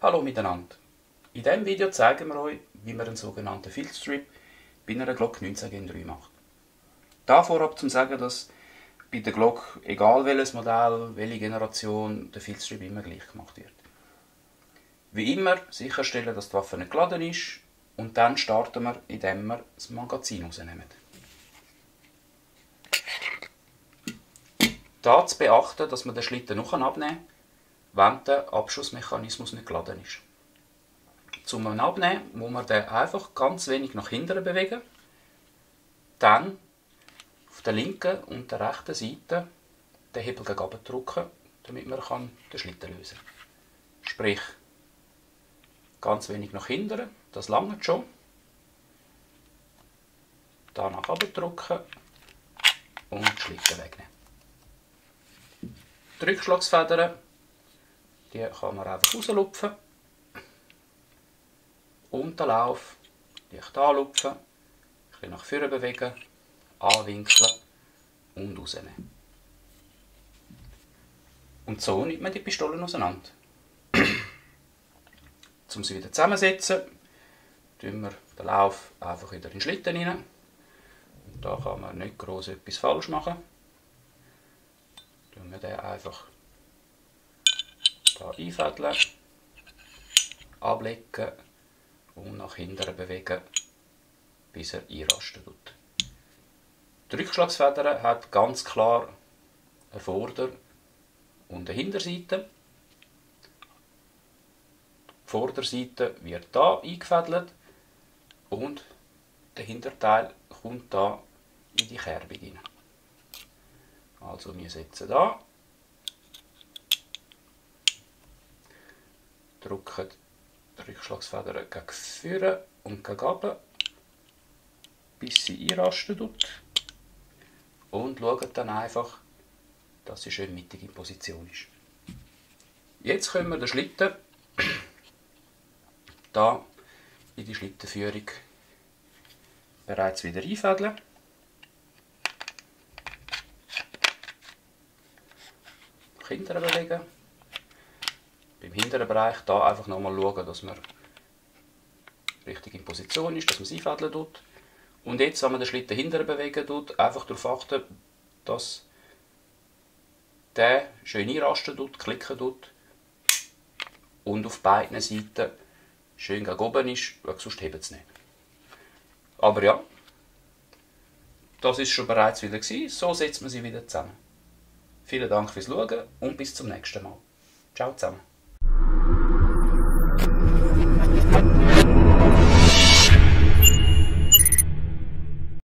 Hallo miteinander. In diesem Video zeigen wir euch, wie man einen sogenannten Filzstrip bei einer Glock 19 Gen 3 macht. Da vorab zum sagen, dass bei der Glock, egal welches Modell, welche Generation, der Filzstrip immer gleich gemacht wird. Wie immer sicherstellen, dass die Waffe nicht geladen ist und dann starten wir, indem wir das Magazin rausnehmen. Da zu beachten, dass man den Schlitten noch abnehmen kann, wenn der Abschussmechanismus nicht geladen ist. Zum Abnehmen muss man den einfach ganz wenig nach hinten bewegen, dann auf der linken und der rechten Seite den Hebel gegen oben drücken, damit man den Schlitten lösen kann. Sprich, ganz wenig nach hinten, das langt schon. Da nach oben drücken und den Schlitten wegnehmen. Die Rückschlagsfedern, die kann man einfach rauslupfen. Und den Lauf leicht anlupfen, ein bisschen nach vorne bewegen, anwinkeln und rausnehmen. Und so nimmt man die Pistolen auseinander. Um sie wieder zusammenzusetzen, tun wir den Lauf einfach wieder in den Schlitten rein. Und da kann man nicht groß etwas falsch machen. Tun wir den einfach hier einfädeln, ablegen und nach hinten bewegen, bis er einrasten tut. Die Rückschlagsfeder hat ganz klar eine Vorder- und eine Hinterseite. Die Vorderseite wird hier eingefädelt und der Hinterteil kommt hier in die Kerbe rein. Also wir setzen hier, drücken die Rückschlagsfeder gegen vorne und gegen unten, bis sie einrasten tut. Und schauen dann einfach, dass sie schön mittig in Position ist. Jetzt können wir den Schlitten hier in die Schlittenführung bereits wieder einfädeln. Nach hinten bewegen. Beim hinteren Bereich hier einfach nochmal schauen, dass man richtig in Position ist, dass man es einfädeln tut. Und jetzt, wenn man den Schlitten hinterher bewegen tut, einfach darauf achten, dass der schön einrasten tut, klicken tut und auf beiden Seiten schön gegen oben ist, weil sonst hebt es nicht. Aber ja, das ist schon bereits wieder gewesen. So setzt man sie wieder zusammen. Vielen Dank fürs Schauen und bis zum nächsten Mal. Ciao zusammen.